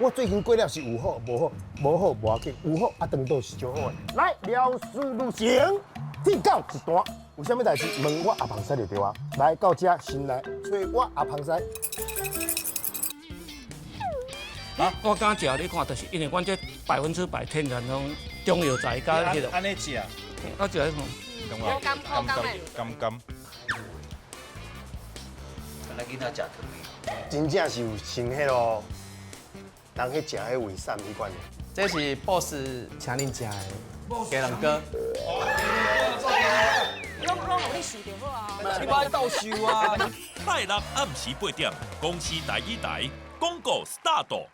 我最近過了是有好無好，無好無要緊，有好啊，當倒是上好的。來，療師旅行，天狗一段，有啥物代誌問我阿龐師就對啊。來到這先來揣我阿龐師。啊，我敢食，你看，就是因為阮這100%天然攏中藥材佮彼個。按呢食。我食彼種。甘苦甘的。甘甘。咱囡仔食糖真正是有像彼囉，人彼食彼胃散彼款的。這是 boss 請恁食的雞卵糕。攏攏予你受就好啊。你莫鬥受啊！拜六暗時8點，公視台語台廣告 start。